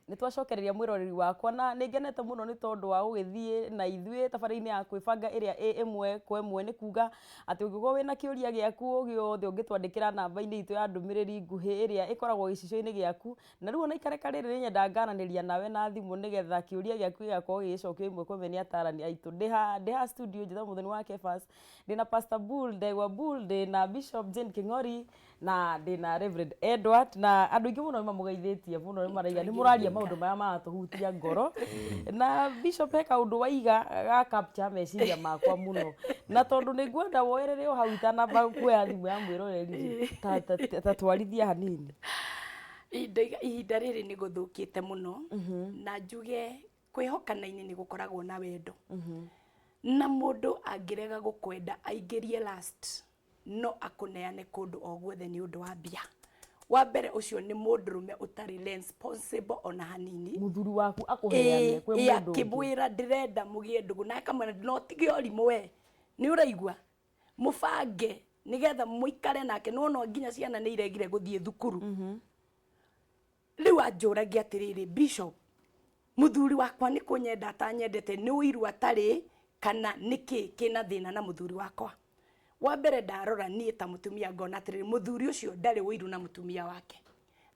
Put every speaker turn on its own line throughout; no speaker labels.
Nĩ twacokereria mwĩroreri wakwa na nĩ ngenete mũno nĩ tondũ wa gũgĩthiĩ na ithuĩ tabarĩra-inĩ ya kwĩbanga ĩrĩa ĩ ĩmwe kwa ĩmwe. Nĩ kuga atĩ ũngĩkorwo wĩna kĩũria gĩaku o gĩothe ũngĩtwandĩkĩra namba-inĩ itũ ya ndũmĩrĩri nguhĩ ĩrĩa ĩkoragwo gĩcicio-inĩ gĩaku. Na rĩu ona ikareka rĩrĩ nĩ nyendaga ngaranĩria nawe na thimũ nĩgetha kĩũria gĩaku gĩgakorwo gĩgĩcokio ĩmwe kwa ĩmwe nĩ atarani aitũ. Ndĩ haha studio njĩtagwo Mũthoni wa Kefas, ndĩna Pastor Bull, Ndegwa Bull, ndĩna Bishop Jane Kĩng'ori na ndĩna Reverend Edward. Na andũ aingĩ mũno nĩ mamũgeithĩtie mũno, nĩ maraiga nĩ mũraria maũndũ marĩa maratũhutia ngoro. Na Bishop, he kaũndũ waiga ga capture meciria makwa mũno, na tondũ nĩ ngwenda woerere o hau itanamba kuoya thimũ ya mwĩroreri rĩ, ta twarithia hanini.
Ndoiga ihinda rĩrĩ nĩ gũthũkĩte mũno, na njuge kwĩhokana-inĩ nĩ gũkoragwo na wendo, na mũndũ angĩrega gũkwenda aingĩrie last, no akũneane kũndũ o guothe nĩ ũndũ wa mbia. Wa mbere, ũcio nĩ mũndũrũme ũtarĩ responsible ona hanini.
Mũthuri waku akũheane kwĩ mũndũ ũngĩ?
Akĩmwĩra ndĩrenda mũgĩe ndũgũ, na akamwĩra no tige ũrimũ, we nĩ ũraigua, mũbange nĩgetha mũikare nake. Nĩwona nginya ciana nĩ iregire gũthiĩ thukuru. Rĩu anjũragia atĩrĩrĩ, "Bishop, mũthuri wakwa nĩ kũnyenda atanyendete, nĩ ũiru atarĩ, kana nĩkĩ kĩna thĩna na mũthuri wakwa?" Wa mbere, ndarora niĩ ta mũtumia ngona atĩrĩrĩ, mũthuri ũcio ndarĩ ũiru na mũtumia wake.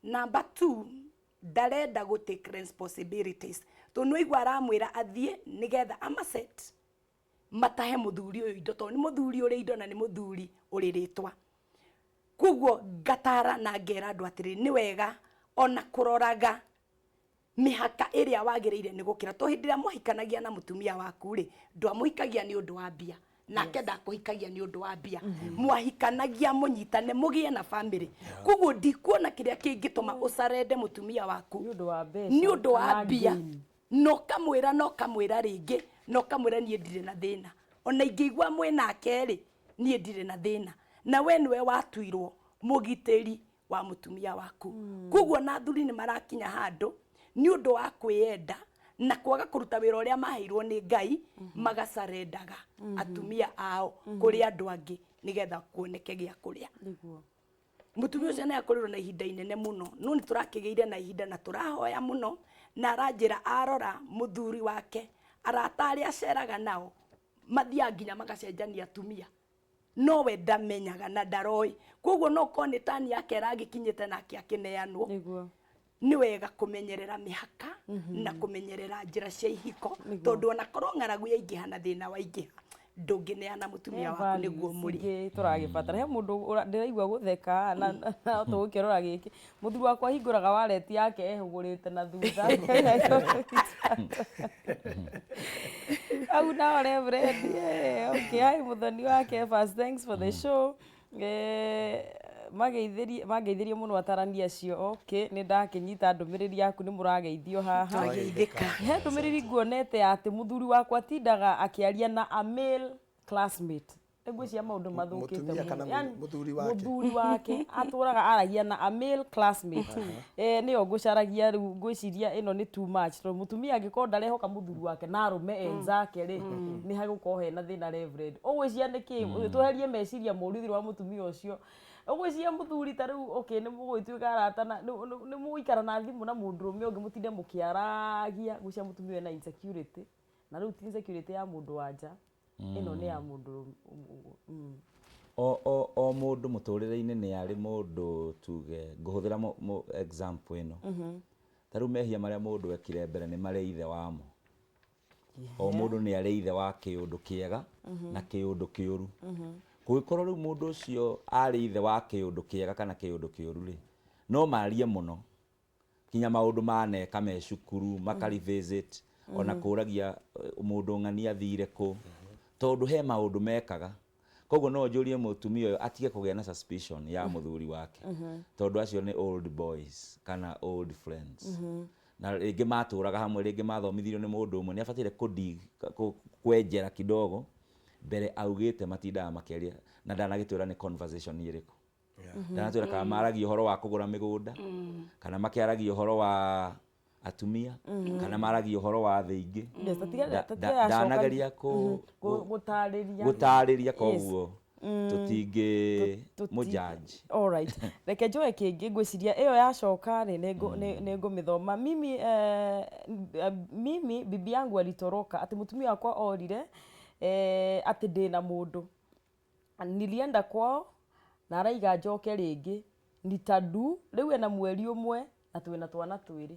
Number two, ndarenda gũ take responsibilities, tondũ nĩwaigua aramwĩra athiĩ nĩgetha amaset matahe mũthuri ũyũ indo, tondũ nĩ mũthuri ũrĩ indo na nĩ mũthuri ũrĩ rĩtwa. Koguo ngatara na ngera andũ atĩrĩrĩ, nĩ wega ona kũroraga mĩhaka ĩrĩa wagĩrĩire nĩ gũkĩra, tondũ hĩndĩ ĩrĩa mwahikanagia na mũtumia waku rĩ, ndwamũhikagia nĩ ũndũ wa mbia, nake ndakũhikagia nĩ ũndũ wa mbia. Mwahikanagia mũnyitane mũgĩe na family. Koguo ndikuona kĩrĩa kĩngĩtũma ũcarende mũtumia waku
nĩ ũndũ wa mbeca
nĩ ũndũ wa
kana
mbia
gain.
Na ũkamwĩra na ũkamwĩra rĩngĩ na ũkamwĩra, "Niĩ ndirĩ na thĩna ona ingĩigua mwĩ nake rĩ, niĩ ndirĩ na thĩna." Na we nĩwe watuirwo mũgitĩri wa mũtumia waku. Koguo na athuri nĩ marakinya handũ nĩ ũndũ wa kwĩyenda na kwaga kũruta wĩra ũrĩa maheirwo nĩ Ngai, magacarendaga atumia ao kũrĩ andũ angĩ nĩgetha kuoneke gĩa kũrĩa. Mũtumia ũcio nĩ akorirwo na ihinda inene mũno, no nĩ tũrakĩgĩire na ihinda na tũrahoya mũno, na aranjĩra arora mũthuri wake, arata arĩa aceraga nao mathiaga nginya magacenjania atumia, no we ndamenyaga na ndaroĩ. Koguo no korwo nĩ tani yake ĩragĩkinyĩte nake akĩneanwo. Nĩ wega kũmenyerera mĩhaka na kũmenyerera njĩra cia ihiko, tondũ ona korwo ng'aragu yaingĩha na thĩna waingĩha, ndũngĩneana mũtumia waku nĩguo mũrĩe.
Ingĩ tũragĩbatara, he mũndũ ndĩraigua gũtheka na tũgũkĩrora gĩkĩ. "Mũthuri wakwa ahingũraga wallet yake ehũgũrĩte na thutha." Au nao Reverend, okay, "Hi Mũthoni wa Kefas, thanks for the show." Mageithĩrie, mangeithĩrie mũno atarani acio. Okay, nĩ ndakĩnyita ndũmĩrĩri yaku, nĩ mũrageithio haha.
Twageithĩka.
He ndũmĩrĩri nguonete ya atĩ mũthuri wakwa atindaga akĩaria na a male classmate. Ngwĩciria maũndũ mathũkĩte
Mũtumia kana
mũno. Yani,
mũthuri wake?
Mũthuri wake atũraga aragia na a male classmate. Nĩyo ngũcaragia rĩu. Ngwĩciria ĩno nĩ too much, tondũ mũtumia angĩkorwo ndarehoka mũthuri wake na arũme enzake rĩ, nĩ hagũkorwo hena thĩna. Reverend, ũgwĩciria nĩkĩ? Tweherie meciria moru thĩinĩ wa mũtumia ũcio. Ũgwĩciria mũthuri ta rĩu, okay, nĩ mũgũgĩtuĩka arata na nĩ mũgũikara na thimũ na mũndũrũme ũngĩ, mũtinde mũkĩaragia. Ngwĩciria mũtumia ũyũ ena insecurity, na rĩu ti insecurity ya mũndũ wa nja, ĩno nĩ ya mũndũ.
O mũndũ mũtũrĩre-inĩ nĩ arĩ mũndũ, tuge ngũhũthĩra example ĩno, ta rĩu mehia marĩa mũndũ ekire mbere nĩ marĩ ithe wamo. O mũndũ nĩ arĩ ithe wa kĩũndũ kĩega na kĩũndũ kĩũru. Kũngĩkorwo rĩu mũndũ ũcio arĩ ithe wa kĩũndũ kĩega kana kĩũndũ kĩũru rĩ, no marie mũno kinya maũndũ maneka me cukuru maka revisit, ona kũragia mũndũ ng'ania athire kũ, tondũ he maũndũ mekaga. Koguo no njũrie mũtumia ũyũ atige kũgĩa na suspicion ya mũthuri wake, tondũ acio nĩ old boys kana old friends, na rĩngĩ matũraga hamwe, rĩngĩ mathomithirio nĩ mũndũ ũmwe. Nĩ abataire kwenjera kidogo mbere augĩte matindaga makĩaria, na ndanagĩtwĩra nĩ conversation ĩrĩkũ. Ndanatwĩra kana maragia ũhoro wa kũgũra mĩgũnda, kana makĩaragia ũhoro wa atumia, kana maragia ũhoro wa thĩ ingĩ.
Yes, tatiga- tatiga yacoka-
Ndanageria
gũtarĩria.
Gũtarĩria, koguo Tũtingĩ mũjudge.
Alright. Reke njoe kĩngĩ, ngwĩciria ĩyo yacoka rĩ nĩ ngũmĩthoma. Mimi bibi yangu alitoroka, atĩ mũtumia wakwa orire atĩ ndĩna mũndũ. Nilienda kwao na araiga njoke rĩngĩ nitadu. Rĩu ena mweri ũmwe na twĩna twana twĩrĩ.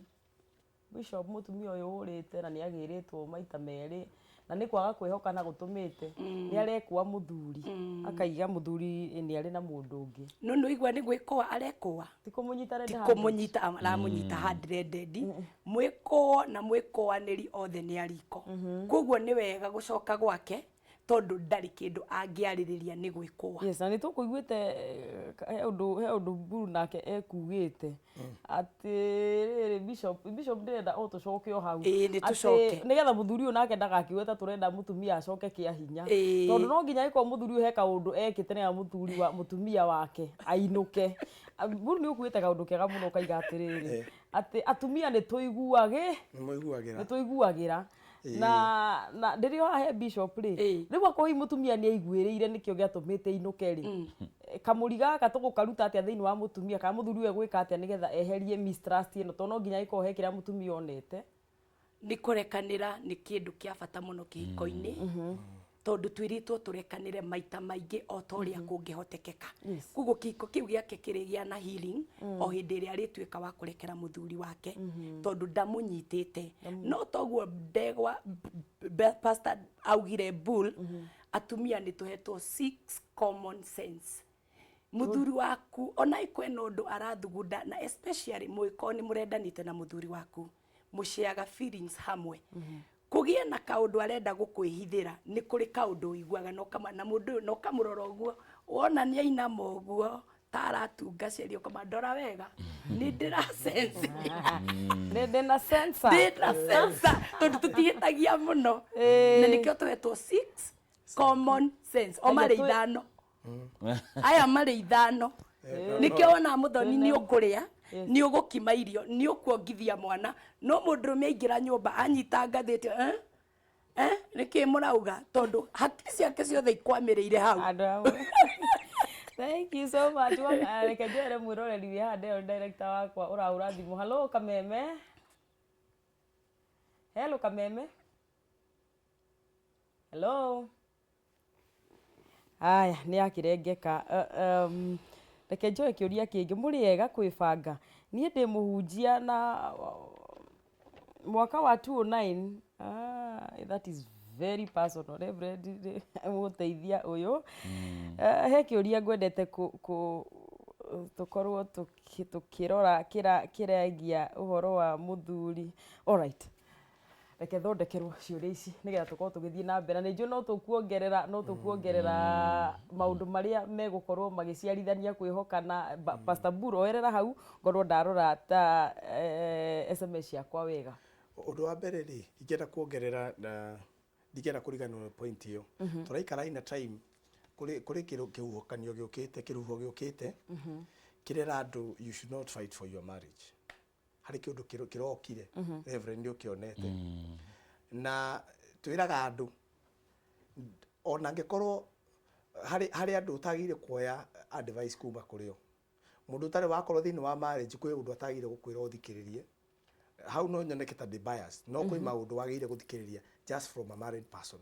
Bishop, mũtumia ũyũ ũrĩte na nĩ agĩrĩtwo maita merĩ na nĩ kwaga kwĩhokana gũtũmĩte nĩ arekwa mũthuri, akaiga mũthuri nĩ arĩ na mũndũ ũngĩ.
No nĩ igua nĩ gwĩkũa arekũa.
Ti kũmũnyita red
Ti
handed.
Kũmũnyita aramũnyita hundred. Mwĩkũo na mwĩkũanĩri othe nĩ ariko, koguo nĩ wega gũcoka gwake tondũ ndarĩ kĩndũ angĩarĩrĩria, nĩ gwĩkũa.
Yes, na nĩ tũkũiguĩte he ũndũ Mburu nake ekugĩte atĩ rĩrĩ, Bishop, ndĩrenda o tũcoke o hau.
Ĩĩ, nĩ
Atĩ
tũcoke.
Nĩgetha mũthuri ũyũ nake ndagakiuge ta tũrenda mũtumia acoke kĩa hinya, tondũ no nginya ĩkorwo mũthuri ũyũ he kaũndũ ekĩte nĩgetha mũthuri wa mũtumia wake ainũke. Mburu, nĩ ũkuĩte kaũndũ kega mũno, ũkaiga atĩrĩrĩ, atĩ atumia nĩ tũiguagĩ
Nĩ mũiguagĩra.
Nĩ tũiguagĩra na ndĩrĩ o haha he Bishop rĩ. Rĩu akorwo hihi mũtumia nĩ aiguĩrĩire, nĩkĩo gĩatũmĩte inũke rĩ, kamũri gaka tũgũkaruta atĩa thĩinĩ wa mũtumia, kana mũthuri ũyũ egwĩka atĩa nĩgetha eherie mistrust ĩno, tondũ no nginya ĩkorwo he kĩrĩa mũtumia onete?
Nĩ kũrekanĩra nĩ kĩndũ kĩa bata mũno kĩhiko-inĩ, tondũ twĩrĩtwo tũrekanĩre maita maingĩ o ta ũrĩa kũngĩhotekeka. Koguo kĩhiko kĩu gĩake kĩrĩgĩa na healing o hĩndĩ ĩrĩa arĩtuĩka wa kũrekera mũthuri wake, tondũ ndamũnyitĩte. No toguo ndegwa pastor augire bull, atumia nĩ tũhetwo six common sense. Muthuri waku ona kwena ũndũ arathugunda, na especially mũgĩkorwo nĩ mũrendanĩte na mũthuri waku, mũshareaga feelings hamwe, kũgĩe na kaũndũ arenda gũkwĩhithĩra, nĩ kũrĩ kaũndũ ũiguaga na na mũndũ ũyũ na ũkamũrora ũguo, wona nĩ ainama ũguo ta aratunga ceria, ũkama ndora wega, nĩ ndĩra sense.
Nĩ ndĩna sensor.
Ndĩna sensor, tondũ tũtihĩtagia mũno, na nĩkĩo tũhetwo six common sense. O marĩ ithano aya, marĩ ithano, nĩkĩo wona mũthoni nĩ ũkũrĩa, nĩ ũgũkima irio, nĩ ũkuongithia mwana, no mũndũrũme aingĩra nyũmba anyita ngathĩti, eh? Eh? Nĩkĩ mũrauga? Tondũ hakiri ciake ciothe ikwamĩrĩire hau.
Andũ amwe. Thank you so much. Reke njoere mwĩroreri wĩ haha, ndĩyo director wakwa ũrahũra thimũ. Hello Kameme, hello Kameme, hello. Haya, nĩ akĩrengeka. Reke njoe kĩũria kĩngĩ. Mũrĩ ega kwĩbanga? Niĩ ndĩ mũhunjia na mwaka wa 2009. Ah, that is very personal. Reverend mũteithia ũyũ. He kĩũria ngwendete kũ tũkorwo tũkĩrora kĩregia ũhoro wa mũthuri. Alright, reke thondekerwo ciũria ici nĩgetha tũkorwo tũgĩthiĩ na mbere, na nĩ njũĩ no tũkuongerera maũndũ marĩa megũkorwo magĩciarithania kwĩhokana. Pastor Mburu, oerera hau ngorwo ndarora ta SMS ciakwa wega.
Ũndũ wa mbere rĩ, ingĩenda kuongerera na ndingĩenda kũriganĩrwo nĩ point ĩyo, tũraikara in a time kũrĩ kĩhuhũkanio gĩũkĩte, kĩhuho gĩũkĩte kĩrera andũ, you should not fight for your marriage. Harĩ kĩũndũ kĩrokire, Reverend, nĩ ũkĩonete, na twĩraga andũ ona angĩkorwo harĩ andũ ũtagĩrĩire kuoya advice kuma kũrĩ o, mũndũ ũtarĩ wakorwo thĩinĩ wa marriage, kwĩ ũndũ atagĩrĩire gũkwĩra ũthikĩrĩrie. Hau no nyoneke ta ndĩ bias, no kwĩ maũndũ wagĩrĩire gũthikĩrĩria just from a married person.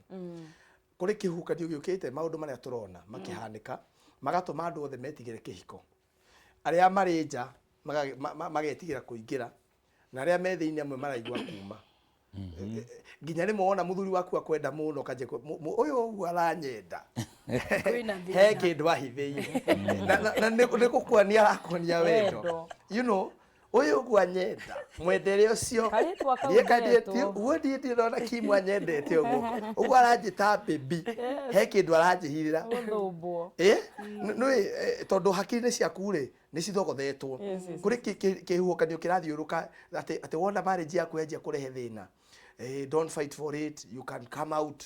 Kũrĩ kĩhuhũkanio gĩũkĩte, maũndũ marĩa tũrona makĩhanĩka magatũma andũ othe metigĩre kĩhiko, arĩa marĩ nja magetigĩra kũingĩra, na arĩa me thĩinĩ amwe maraigua kuma. Nginya rĩmwe wona mũthuri waku akwenda mũno, ũkanjia ũyũ ũguo aranyenda.
Kwĩna
He
thĩna.
Kĩndũ ahithĩire na nĩ gũkuonia arakuonia wendo.
Wendo.
Ũyũ ũguo anyenda, mwendere ũcio.
Karĩtwa kau
Niĩ kandĩtie
ngetwo.
ũguo, niĩ ndĩrona Kim anyendete ũguo ũguo aranjĩta baby, he kĩndũ aranjĩhithĩra.
Gũthũmbwo.
Ĩ nĩ tondũ hakiri-inĩ ciaku rĩ, nĩ cithogothetwo. Kũrĩ kĩhuhũkanio kĩrathiũrũka atĩ wona marriage yaku yanjia kũrehe thĩna, don't fight for it, you can come out.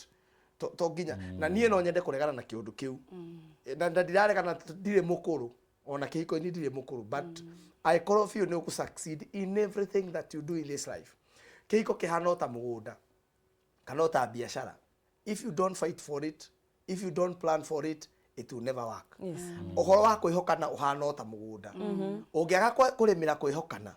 To nginya na niĩ no nyende kũregana na kĩũndũ kĩu. Na ndiraregana, ndirĩ mũkũrũ, ona kĩhiko-inĩ ndirĩ mũkũrũ, but angĩkorwo biũ nĩ ũkũ succeed in everything that you do in this life, kĩhiko kĩhana o ta mũgũnda kana o ta biacara. If you don't fight for it, if you don't plan for it, It will never work.
Yes.
Ũhoro wa kwĩhokana ũhana o ta mũgũnda, ũngĩaga kũrĩmĩra kwĩhokana.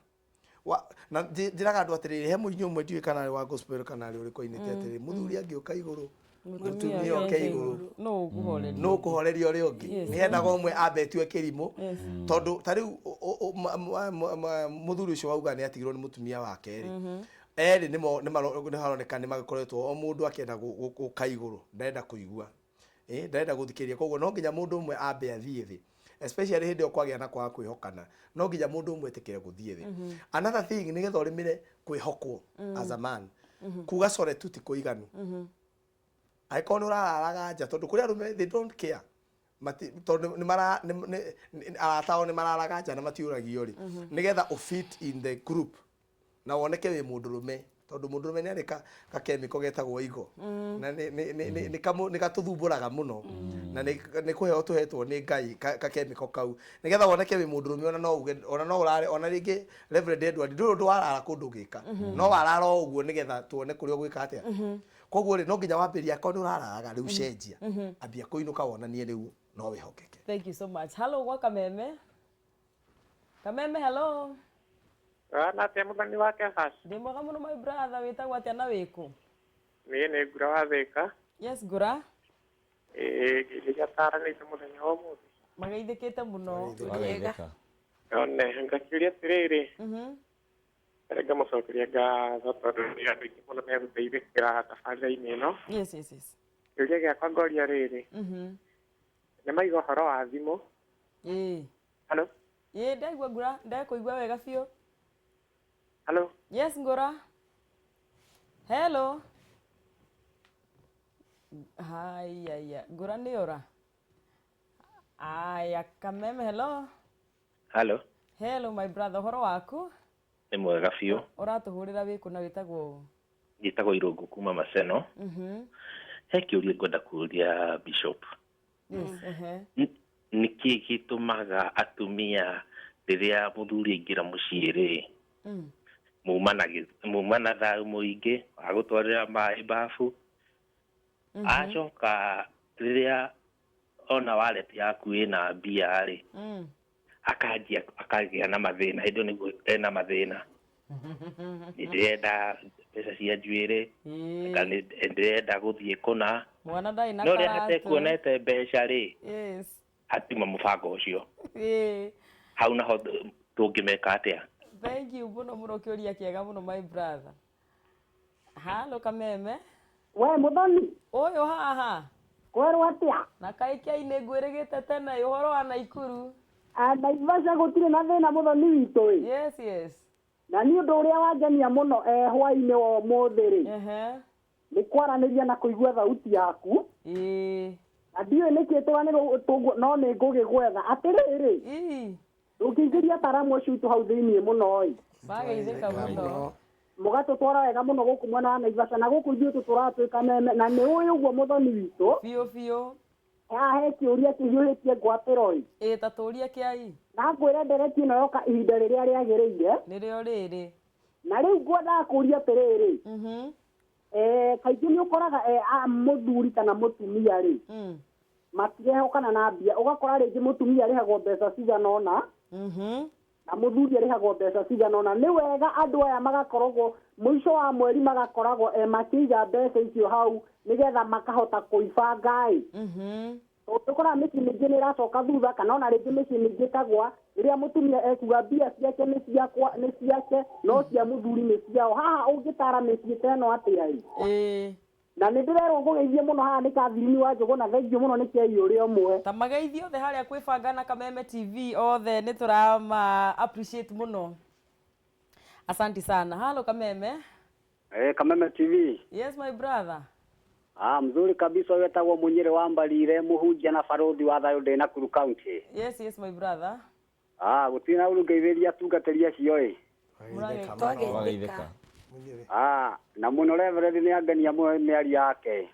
Na njĩraga andũ atĩrĩrĩ, he mũini ũmwe, ndiũĩ kana arĩ wa gospel kana arĩ ũrĩkũ, ainĩte atĩrĩrĩ, mũthuri angĩũka igũrũ, mũtumia oke igũrũ,
no ũkũhoreria.
No kũhoreria ũrĩa ũngĩ.
Yes.
Nĩ hendaga ũmwe ambetue kĩrimũ,
Yes.
tondũ ta rĩu mũthuri ũcio wauga nĩ atigirwo nĩ mũtumia wake rĩ, erĩ nĩ haroneka nĩ magĩkoretwo o mũndũ akĩenda gũka igũrũ, ndarenda kũigua, ndarenda gũthikĩrĩria. Koguo no nginya mũndũ ũmwe ambe athiĩ thĩ, especially hĩndĩ ĩyo kwagĩa na kwaga kwĩhokana, no nginya mũndũ ũmwe etĩkĩre gũthiĩ thĩ. Another thing, nĩgetha ũrĩmĩre kwĩhokwo as a man, kuga sorry tu ti kũiganu. Angĩkorwo nĩ ũrararaga nja, tondũ kũrĩ arũme, they don't care. Tondũ nĩ mara arata ao nĩ mararaga nja na matiũragio rĩ, nĩgetha ũ fit in the group na woneke wĩ mũndũrũme, tondũ mũndũrũme nĩ arĩ gakemiko getagwo igo na nĩ gatũthumbũraga mũno, na nĩ kũheo tũhetwo nĩ Ngai gakemiko kau nĩgetha woneke wĩ mũndũrũme. Ona no uge, ona no ũrare, ona rĩngĩ Reverend Edward, ndũrĩ ũndũ warara kũndũ ũgĩka, no warara o ũguo nĩgetha tuone kũrĩa ũgwĩka atĩa. Koguo rĩ, no nginya wambĩrĩria, akorwo nĩ ũrararaga rĩu, cenjia, ambia kũinũka, wonanie rĩu no wĩhokeke.
Thank you so much. Hello gwa Kameme. Kameme, hello.
Wana atĩa, mũthani wa Kefas?
Ndĩ mwega mũno, my brother. Wĩtagwo atĩa na wĩkũ?
Niĩ nĩ Ngura wa Thĩka.
Yes, Ngura.
Ĩĩ, ngĩria taranĩte mũthenya wa ũmũthĩ.
Mageithĩkĩte mũno.
Wagaithĩka.
One ngakĩũria atĩrĩrĩ, reke ngamũcokeria ngatho tondũ nĩ andũ aingĩ mũno megũteithĩkĩra tabarĩra-inĩ ĩno.
Yes.
Kĩũria gĩakwa ngoria rĩrĩ, nĩ maiga ũhoro wa thimũ.
Ĩĩ.
Hello?
Ĩĩ, ndaigua Ngura, ndakũigua wega biũ.
Hello?
Yes, Ngura, hello. Haya, Ngura nĩ ora. Aya, Kameme, hello.
Hello.
Hello, my brother, ũhoro waku?
Nĩ mwega biũ.
Ũratũhũrĩra wĩkũ na wĩtagwo ũ?
Njĩtagwo Irũngũ kuma Maseno. He kĩũria ngwenda kũũria Bishop.
Yes, ehe.
Nĩkĩ gĩtũmaga atumia rĩrĩa mũthuri aingĩra mũciĩ rĩ, muma na thayũ mũingĩ, agũtwarĩra maĩ bafu, acoka rĩrĩa ona wallet yaku ĩna mbia rĩ, akanjia akagĩa na mathĩna? Hĩndĩ ĩyo nĩguo ena mathĩna, nĩ ndĩrenda mbeca cia njuĩrĩ, kana nĩ ndĩrenda gũthiĩ kũna.
Mwana ndarĩ na
No rĩrĩa
karatũ.
hatekuonete mbeca rĩ, hatima mũbango ũcio. Hau naho tũngĩmeka atĩa?
Thank you mũno mũno, kĩũria kĩega mũno, my brother. Halo, Kameme.
We Mũthoni.
Ũyũ haha.
Kwerwo atĩa?
Na kaĩ kĩai-nĩ ngwĩrĩgĩte tene, ũhoro wa Naikuru?
Naivasha gũtirĩ na thĩna, Mũthoni witũ ĩ.
Yes.
Na nĩ ũndũ ũrĩa wangenia mũno hwaĩ-inĩ wa ũmũthĩ rĩ, nĩ kwaranĩria na kũigua thauti yaku. Na ndiũĩ nĩkĩ tũganĩrwo tũguo, no nĩ ngũgĩgwetha atĩrĩrĩ, ndũngĩingĩria ataramu acio aitũ hau thĩiniĩ mũno ĩ.
Mageithĩka mũno.
Mũgatũtwara wega mũno gũkũ mwena wa Naivasha, na gũkũ ithuĩ tũtũratwĩka meme na nĩ ũĩ ũguo, Mũthoni witũ.
Biũ biũ.
Haha he kĩũria kĩhiũhĩtie ngwatĩro ĩ.
Ĩ, ta tũrie kĩai.
Na ngwĩre ndereti ĩno yoka ihinda rĩrĩa rĩagĩrĩire.
Nĩrĩo rĩrĩ.
Na rĩu ngwendaga kũria atĩrĩrĩ, kaingĩ nĩ ũkoraga mũthuri kana mũtumia rĩ, matirehokana na mbia. Ũgakora rĩngĩ mũtumia arĩhagwo mbeca cigana ũna na mũthuri arĩhagwo mbeca cigana ũna. Nĩ wega andũ aya magakoragwo mũico wa mweri magakoragwo makĩiga mbeca icio hau nĩgetha makahota kũibanga ĩ, tondũ ũkoraga mĩciĩ mĩingĩ nĩ ĩracoka thutha, kana ona rĩngĩ mĩciĩ mĩingĩ ĩkagwa rĩrĩa mũtumia ekuga mbia ciake nĩ ciakwa, nĩ ciake, no cia mũthuri nĩ ciao. Haha ũngĩtara mĩciĩ ta ĩno atĩa ĩ? Na nĩ ndĩrerwo ngũgeithie mũno haha nĩ Catherine wa Njũgũ, na thengiũ mũno nĩ kĩai ũrĩa ũmwe.
Ta mageithio othe harĩa kwĩbanga na Kameme TV, othe nĩ tũrama appreciate mũno, asanti sana. Halo, Kameme.
Eh, Kameme TV.
Yes, my brother.
Ah, mzuri kabisa, wetagwo Munyire wa Mbarire, mũhunjia na barothi wa thayũ ndĩ Nakuru County.
Yes, my brother.
Ah, gũtirĩ na ũru, ngeithĩria atungatĩri acio ĩ.
Wagaithĩka.
Ah, na mũno Reverend nĩ angenia mũno nĩ mĩario yake.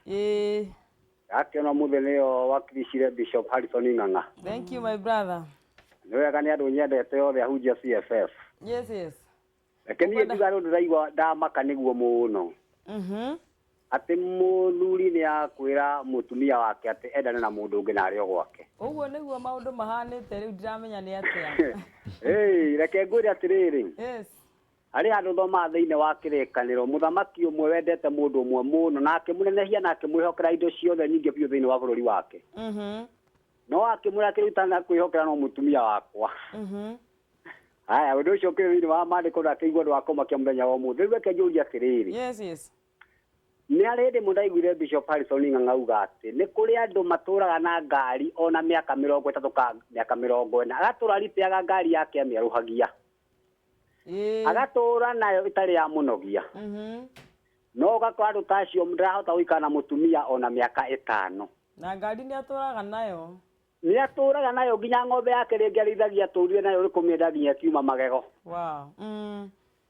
Akĩona mũthĩ nĩyo wakiricire Bishop Harrison Ng'ang'a.
Thank you, my brother.
Nĩ wega, nĩ andũ nyendete othe ahunjia CFF.
Yes.
Reke niĩ njuga rĩu ndĩraigua ndamaka nĩguo mũno. Atĩ mũthuri nĩ akwĩra mũtumia wake atĩ endane na mũndũ ũngĩ na arĩ o gwake.
Ũguo nĩguo maũndũ mahanĩte rĩu ndiramenya nĩ atĩa.
Ĩĩ, reke ngwĩre atĩrĩrĩ.
Yes.
Harĩ handũ thomaga thĩinĩ wa kĩrĩkanĩro, mũthamaki ũmwe wendete mũndũ ũmwe mũno na akĩmũnenehia na akĩmwĩhokera indo ciothe nyingĩ biũ thĩinĩ wa bũrũri wake. No akĩmwĩra kĩrĩa itanakwĩhokera no mũtumia wakwa. Haya, ũndũ ũcio ũkĩrĩ thĩinĩ wa maandĩko na akĩigua ũndũ wa kũmakia mũthenya wa ũmũthĩ. Rĩu reke njũrie atĩrĩrĩ.
Yes, yes.
Nĩ harĩ hĩndĩ mũndaiguire Bishop Harrison Ng'ang'a auga atĩ nĩ kũrĩ andũ matũraga na ngari ona mĩaka 30 ka mĩaka 40, agatũra aripĩaga ngari yake amĩerũhagia. Agatũra nayo ĩtarĩ ya mũnogia. No ũgakora andũ ta acio ndarahota gũikara na mũtumia ona mĩaka 5.
Na ngari nĩ atũraga nayo.
Nĩ atũraga nayo nginya ng'ombe yake rĩngĩ arĩithagia atũrire nayo nĩ kũmĩenda nginya ĩkiuma magego.
Wow.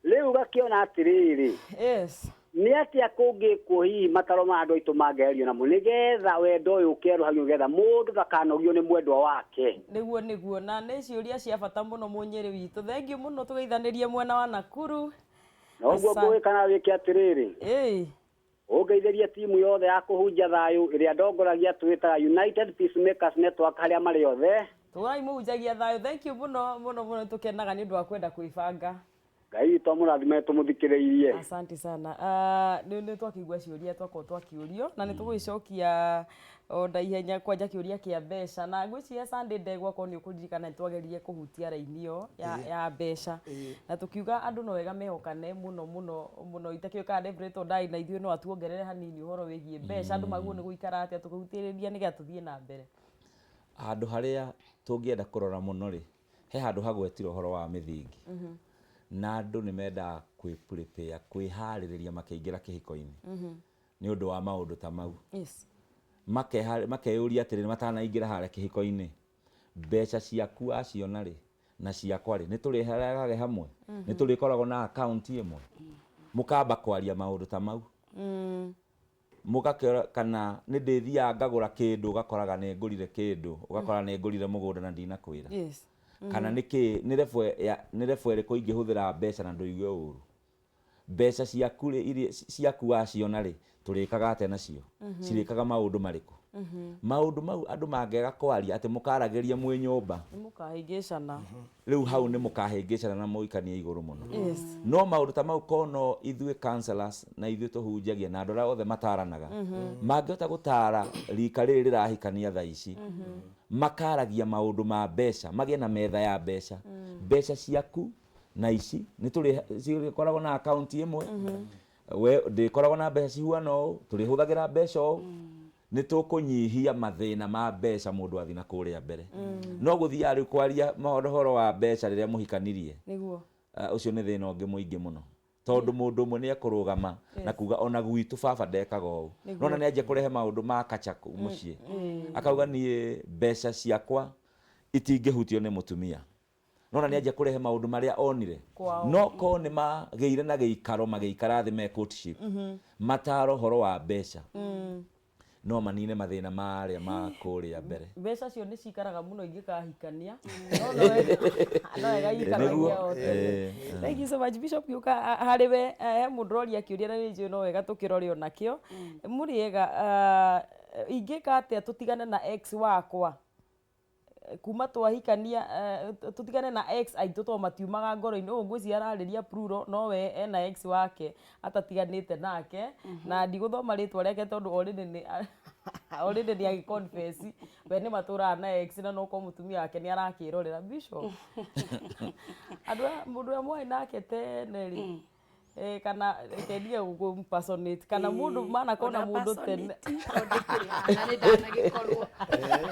Rĩu ũgakĩona atĩrĩrĩ.
Yes.
Nĩ atĩa kũngĩkwo hihi mataro ma andũ aitũ mangĩario namo nĩgetha wendo ũyũ ũkerũhagio nĩgetha mũndũ ndakanogio nĩ mwendwa wake.
Nĩguo nĩguo, na nĩ ciũria cia bata mũno mũnyĩrĩ witũ. Thengiũ mũno tũgeithanĩrie mwena wa Nakuru.
Na ũguo ngũgĩka na wĩke atĩrĩrĩ.
Ĩĩ.
Ũngeithĩrie timu yothe ya kũhunjia thayũ ĩrĩa ndongoragia twĩtaga United Peacemakers Network harĩa marĩ othe.
Tũrai mũhunjagia thayũ. Thank you mũno mũno mũno, tũkenaga nĩ ũndũ wa kwenda kwĩbanga.
Ngai witũ amũrathime tũmũthikĩrĩirie.
Asante sana. Nĩ twakĩigua ciũria twakorwo twakĩũrio na nĩ tũgũgĩcokia o na ihenya kwanja kĩũria kĩa mbeca, na ngwĩciria Sunday ndegwa korwo nĩ ũkũririkana nĩ twageririe kũhutia raini ĩyo ya mbeca na tũkiuga andũ no wega mehokane mũno mũno mũno. Itakĩũĩ kana Reverend Ndai na ithuĩ no atuongerere hanini ũhoro wĩgiĩ mbeca, andũ magwo nĩ gũikara atĩa, tũkĩhutĩrĩria nĩgetha tũthiĩ na mbere.
Handũ harĩa tũngĩenda kũrora mũno rĩ, he handũ hagwetire ũhoro wa mĩthingi. Na andũ nĩ mendaga kwĩ-prepare, kwĩharĩrĩria makĩingĩra kĩhiko-inĩ. Nĩ ũndũ wa maũndũ ta mau.
Yes.
Makeyũria atĩrĩrĩ matanaingĩra harĩa kĩhiko-inĩ, mbeca ciaku waciona rĩ na ciakwa rĩ, nĩ tũrĩheagage hamwe, nĩ tũrĩkoragwo na account ĩmwe. Mũkamba kwaria maũndũ ta mau. Mũgakĩora kana nĩ ndĩthiaga ngagũra kĩndũ, ũgakoraga nĩ ngũrire kĩndũ, ũgakora nĩ ngũrire mũgũnda na ndinakwĩra.
Yes.
Kana nĩ kĩ, nĩ level ya, nĩ level ĩrĩkũ ingĩhũthĩra mbeca na ndũigue ũru. Mbeca ciaku rĩ, iria ciaku waciona rĩ, tũrĩkaga atĩa nacio? Cirĩkaga maũndũ marĩkũ? Maũndũ mau andũ mangĩaga kwaria atĩ mũkaragĩria mwĩ nyũmba.
Nĩ mũkahĩngĩcana.
Rĩu hau nĩ mũkahĩngĩcana na mũikanie igũrũ mũno.
Yes.
No maũndũ ta mau kono ithuĩ counselors na ithuĩ tũhunjagia na andũ arĩa othe mataranaga. Mangĩhota gũtara rika rĩrĩ rĩrahikania thaa ici. Makaragia maũndũ ma mbeca, magĩe na metha ya mbeca. Mbeca ciaku na ici nĩ tũrĩ cikoragwo na account ĩmwe. We ndĩkoragwo na mbeca cihuana ũũ, tũrĩhũthagĩra mbeca ũũ. Nĩ tũkũnyihia mathĩna ma mbeca mũndũ athiĩ na kũrĩa mbere. No gũthiaga rĩu kwaria ũhoro wa mbeca rĩrĩa mũhikanirie.
Nĩguo.
Ũcio nĩ thĩna ũngĩ mũingĩ mũno. Tondũ mũndũ ũmwe nĩ ekũrũgama na kuga ona gwitũ baba ndekaga ũũ. Nona nĩ anjia kũrehe maũndũ ma kacha kũu mũciĩ. Akauga niĩ mbeca ciakwa itingĩhutio nĩ mũtumia. Nona nĩ anjia kũrehe maũndũ marĩa onire. No ko nĩ magĩire na gĩikaro magĩikara thĩ me courtship. Mataro ũhoro wa mbeca. No manine mathĩna marĩa ma kũrĩa mbere.
Mbeca cio nĩ cikaraga mũno ingĩkahikania. No no wega ikaragia othe. Thank you so much Bishop Kiuka harĩ we he mũndũ ũroria kĩũria na nĩ njũĩ no wega tũkĩrore onakĩo. Mũrĩega, ingĩka atĩa tũtigane na ex wakwa? Kuma twahikania tũtigane na ex aitũ tondũ matiumaga ngoro-inĩ. Ũũ ngwĩciria ararĩria plural, no we ena ex wake atatiganĩte nake. Na ndigũthoma rĩtwa rĩake tondũ already nĩ agĩ confess we nĩ matũraga na ex na no korwo mũtumia wake nĩ arakĩrorera. Bishop, andũ aya mũndũ ũrĩa mwarĩ nake tene rĩ, kana reke ndige gũkũ-impersonate, kana mũndũ manakorwo na mũndũ tene.
Na nĩ ndanagĩkorwo.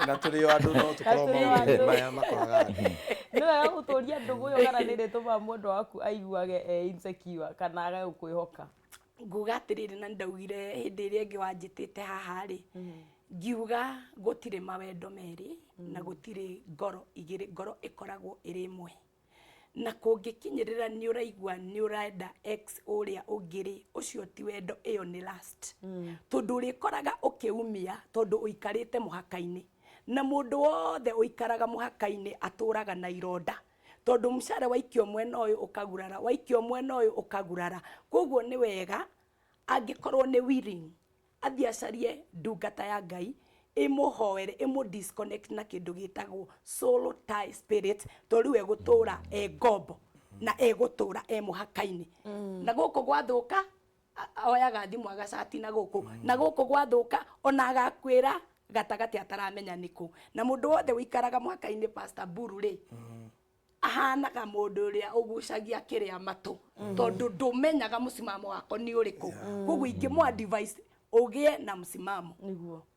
Na tũrĩ o andũ no tũkorwo maũndũ maya makoraga andũ.
Nĩ wega gũtũria ndũgũ ĩyo kana nĩ ĩrĩtũmaga mwendwa waku aiguage e insecure kana age gũkwĩhoka?
Nguga atĩrĩrĩ, na ndaugire hĩndĩ ĩrĩa ĩngĩ wanjĩtĩte haha rĩ, ngiuga gũtirĩ mawendo merĩ na gũtirĩ ngoro igĩrĩ, ngoro ĩkoragwo ĩrĩ ĩmwe. Na kũngĩkinyĩrĩra nĩ ũraigua nĩ ũrenda ex ũrĩa ũngĩ rĩ, ũcio ti wendo, ĩyo nĩ last. Tondũ ũrĩkoraga ũkĩumia tondũ ũikarĩte mũhaka-inĩ. Na mũndũ wothe ũikaraga mũhaka-inĩ atũraga na ironda. Tondũ mũcara waikio mwena ũyũ ũkagurara, waikio mwena ũyũ ũkagurara. Koguo nĩ wega angĩkorwo nĩ willing Athiĩ acarie ndungata ya Ngai ĩmũhoere, ĩmũ disconnect na kĩndũ gĩtagwo soul tie spirit, tondũ rĩu egũtũra e ngombo na egũtũra e mũhaka-inĩ. Na gũkũ gwathũka oyaga thimũ agacati na gũkũ, na gũkũ gwathũka ona agakwĩra gatagatĩ ataramenya nĩkũ. Na mũndũ wothe ũikaraga mũhaka-inĩ, Pastor Buru rĩ, ahanaga mũndũ ũrĩa ũgucagia kĩrĩa matũ, tondũ ndũmenyaga mũsimamo wako nĩ ũrĩkũ. Koguo ingĩmũ advise ũgĩe na msimamo,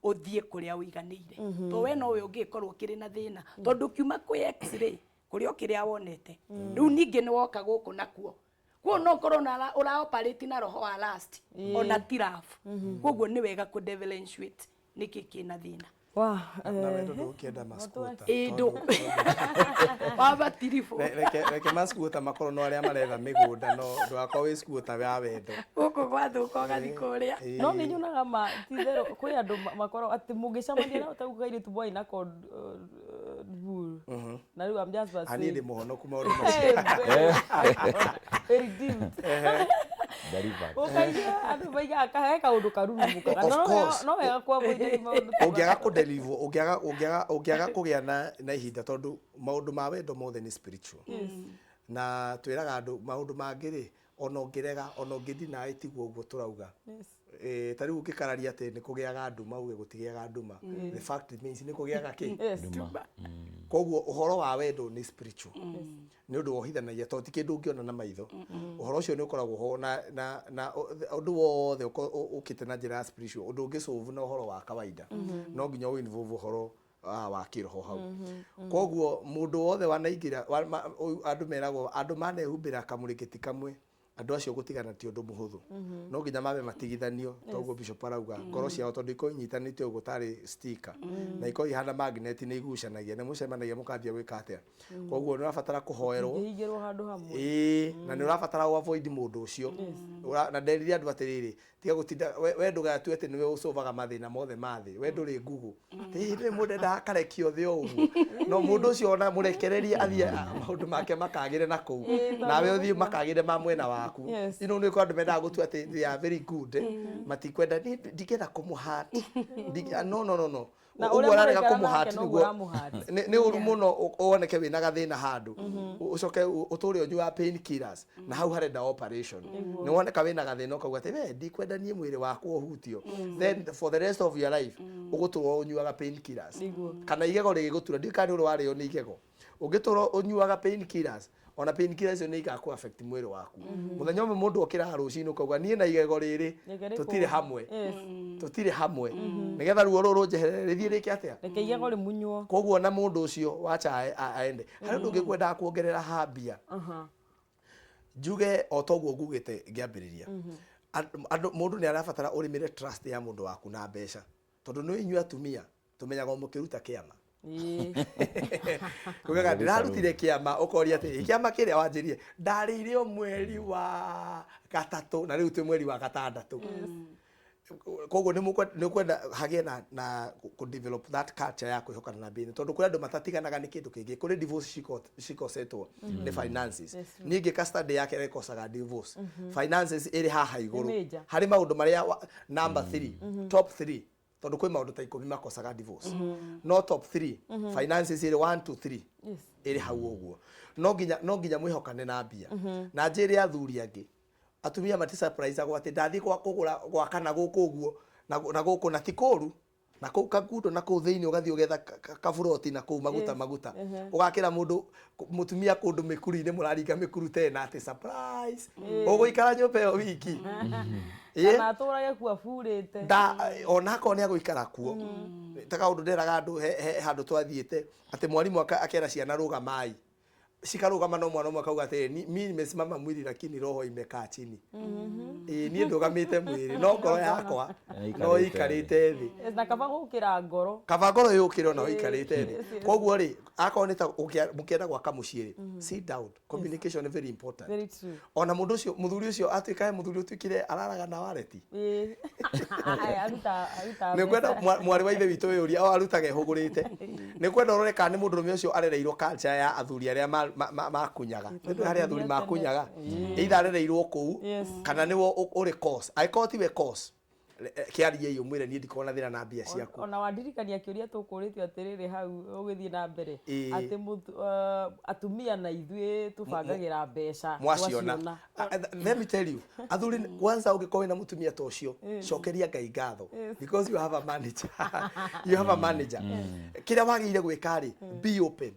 ũthiĩ kũrĩa ũiganĩire, to we nowe ũngĩkorwo ũkĩrĩ na thĩna, tondũ ũkiuma kwĩ ex rĩ, kũrĩa o kĩrĩa wonete rĩu ningĩ nĩ woka gũkũ nakuo kuo no ũkorwo na ũra operate na roho wa lust ona ti love. Koguo nĩ wega kũ differentiate nĩkĩ kĩna thĩna.
Wa
Na wendo ndũgũkĩenda maskuta.
Ĩ ndũ wabatiribũ.
Reke maskuta makorwo no arĩa maretha mĩgũnda, no ndũgakorwo wĩ skuta wa wendo.
Gũkũ gwathũka ũgathiĩ kũrĩa.
No nĩ nyonaga ma titherũ kwĩ andũ makorwo atĩ mũngĩcemania nao ta kairĩtu mwarĩ nako Buru. Na rĩu I'm just
Niĩ ndĩ mũhonoku maũndũ
Hey,
macio.
Very redeemed.
Delivered.
Ũkaigua andũ maigaga kahe kaũndũ karurumũkaga.
Of
No wega,
course.
no wega kwavoid maũndũ ta
Ũngĩaga
macio.
kũdeliver, ũngĩaga kũgĩa na ihinda, tondũ maũndũ ma wendo mothe nĩ spiritual, na twĩraga andũ maũndũ mangĩ rĩ, ona ũngĩrega, ona ũngĩ tiguo ũguo tũrauga. Ta rĩu ũngĩkararia atĩ nĩ kũgĩaga nduma, uge gũtigĩaga nduma, the fact remains nĩ kũgĩaga kĩ. Koguo ũhoro wa wendo nĩ spiritual, nĩ ũndũ wohithanagia, tondũ ti kĩndũ ũngĩona na maitho. Ũhoro ũcio nĩ ũkoragwo ho na ũndũ wothe ũkĩte na njĩra ya spiritual, ũndũ ũngĩsolve na ũhoro wa kawaida, no nginya ũ involve ũhoro wa kĩroho hau. Koguo mũndũ wothe wanaingĩra andũ meragwo andũ manehumbĩra kamũrĩngĩti kamwe, andũ acio gũtigana ti ũndũ mũhũthũ. No nginya mambe matigithanio, toguo bishop arauga, ngoro ciao, tondũ ikorwo inyitanĩte ũguo tarĩ sticker, na ikorwo ihana magnet, nĩ igucanagia, nĩ mũcemanagia mũkambia gwĩka atĩa. Koguo nĩ ũrabatara kũhoerwo.
Ingĩhingĩrwo handũ hamwe.
Ĩĩ, na nĩ ũrabatara ũ avoid mũndũ ũcio. Na nderire andũ atĩrĩrĩ, tiga gũtinda we ndũgatue atĩ nĩwe ũcovaga mathĩna mothe ma thĩ. We ndũrĩ Google. Ĩĩ, nĩ mũndũ endaga akarekio thĩ o ũguo, no mũndũ ũcio ona mũrekererie athiĩ, maũndũ make makagĩre na kũu, nawe ũthiĩ makagĩre ma mwena waku. Nĩ kũrĩ andũ mendaga gũtua atĩ they are very good, matikwenda niĩ ndingĩenda kũmũhat. No, no, no, no.
Na
Ũguo
ũrĩa
ũrarega
mũraikara
kũmũhat
nake noguo
nĩguo
ũramũhurt.
Nĩ ũru mũno woneke wĩna gathĩna handũ, ũcoke ũtũre ũnyuaga pain killers, na hau harenda operation. Nĩ woneka wĩna gathĩna, ũkauga atĩ we ndikwenda niĩ mwĩrĩ wakwa ũhutio, then for the rest of your life ũgũtũra ũnyuaga pain killers. Kana igego rĩgĩgũtura, ndiũĩ kana nĩ ũrĩ warĩo nĩ igego, ũngĩtũra ũnyuaga pain killers, ona pain killers icio nĩ igakũ affect mwĩrĩ waku. Mũthenya ũmwe mũndũ okĩraga rũcinĩ ũkauga niĩ na igego rĩrĩ
Reke
tũtirĩ
rĩkũũme.
hamwe, tũtirĩ hamwe, nĩgetha ruo rũrũ rũnjeherere rĩthiĩ rĩke atĩa?
Reke igego rĩmunywo.
Koguo na mũndũ ũcio wacha aende harĩ ũndũ ũngĩ ngwendaga kuongerera hambia. Njuge o toguo ngugĩte ngĩambĩrĩria, andũ mũndũ nĩ arabatara ũrĩmĩre trust ya mũndũ waku na mbeca, tondũ nĩ inyuĩ atumia tũmenyaga o mũkĩruta kĩama. Kugaga ndĩrarutire kĩama, ũkoria atĩrĩ, kĩama kĩrĩa wanjĩrire ndarĩire o mweri wa gatatũ, na rĩu twĩ mweri wa gatandatũ. Koguo nĩ ũkwenda hagĩe na kũ develop that culture ya kwĩhokana na mbia, tondũ kũrĩ andũ matatiganaga nĩ kĩndũ kĩngĩ. Kũrĩ divorce cikosetwo nĩ finances. Niĩ ngĩka study yake ĩkocaga divorce, finances ĩrĩ haha igũrũ.
Nĩ major.
Harĩ maũndũ marĩa number 3, top 3, tondũ kwĩ maũndũ ta 10 makocaga divorce, no top 3 finances ĩrĩ 1 2 3, ĩrĩ hau ũguo. No nginya mwĩhokane na mbia. Na njĩre athuri angĩ, atumia mati surprise-agwo atĩ ndathiĩ gwa kũgũra gwakana gũkũ ũguo na gũkũ na ti kũru na kũu kagundo na kũu thĩinĩ, ũgathiĩ ũgetha kaburoti na kũu maguta, maguta ũgakĩra mũndũ mũtumia kũndũ mĩkuru-inĩ, mũraringa mĩkuru tena atĩ surprise, ũgũikara nyũmba ĩyo wiki. Ĩĩ.
Kana atũrage kuo aburĩte.
Nda ona akorwo nĩ agũikara kuo, ta kaũndũ nderaga andũ, he handũ twathiĩte atĩ mwarimũ akera ciana rũgamai, cikarũgama, no mwana ũmwe akauga atĩrĩ, "Mi nimesimama mwili lakini roho imekaa chini." Ĩĩ, niĩ ndũgamĩte mwĩrĩ no ngoro yakwa no
Ĩikarĩte.
ĩikarĩte thĩ.
Yes, na kaba gũkĩra ngoro.
Kaba ngoro yũkĩre ona ũikarĩte thĩ. Koguo rĩ, akorwo nĩ ta mũkĩenda gwaka mũciĩ rĩ, sit down, communication is very important.
Very true.
Ona mũndũ ũcio, mũthuri ũcio atuĩka he mũthuri ũtuĩkire araraga na wareti.
Aya, aruta
Nĩ kwenda
mbeca.
Mwarĩ wa ithe witũ ũyũ o arutaga ĩhũgũrĩte, nĩ kwenda ũrore kana nĩ mũndũrũme ũcio arereirwo culture ya athuri arĩa makunyaga. Nĩ ndũĩ harĩ athuri makunyaga, either arereirwo kũu kana nĩwe ũrĩ cause. Angĩkorwo tiwe cause, Kĩarie ũmwĩre niĩ ndikoragwo na thĩna na mbia ciaku.
Ona wandirikania kĩũria tũkũrĩtio atĩrĩrĩ hau ũgĩthiĩ na mbere, atĩ atumia na ithuĩ tũbangagĩra mbeca
mwaciona. Let me tell you, athuri, kwanza ũngĩkorwo wĩna mũtumia ta ũcio, cokeria Ngai ngatho, because you have a manager, you have a manager. Kĩrĩa wagĩrĩire gwĩka rĩ, be open.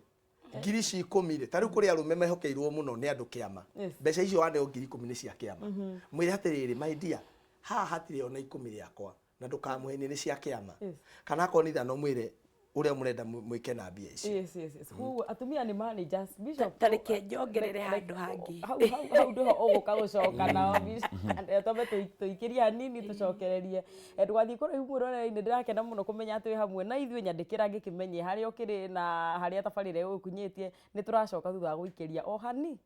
Ngiri ici 10 rĩ, ta rĩu kũrĩ arũme mehokeirwo mũno nĩ andũ kĩama. Mbeca icio waneo 10,000 nĩ cia kĩama. Mwĩre atĩrĩrĩ, "My dear, haha hatirĩ ona 10 rĩakwa," na ndũkamũhenie, nĩ cia kĩama. Kana akorwo nĩ 5, mwĩre ũrĩa mũrenda mwĩke na mbia icio.
Yes. Koguo atumia nĩ managers, Bishop.
Ta reke njongerere handũ hangĩ.
Hau hau hau ndĩho ũgũka gũcoka nao, Bishop. Twambe tũikĩrie hanini tũcokererie. Ndũgathiĩ kũraihu mwĩrorere-inĩ, ndĩrakena mũno kũmenya atĩ wĩ hamwe na ithuĩ. Nyandĩkĩra ngĩkĩmenye harĩa ũkĩrĩ na harĩa tabarĩra ĩgũkinyĩtie. Nĩ tũracoka thutha wa gũikĩria o hani.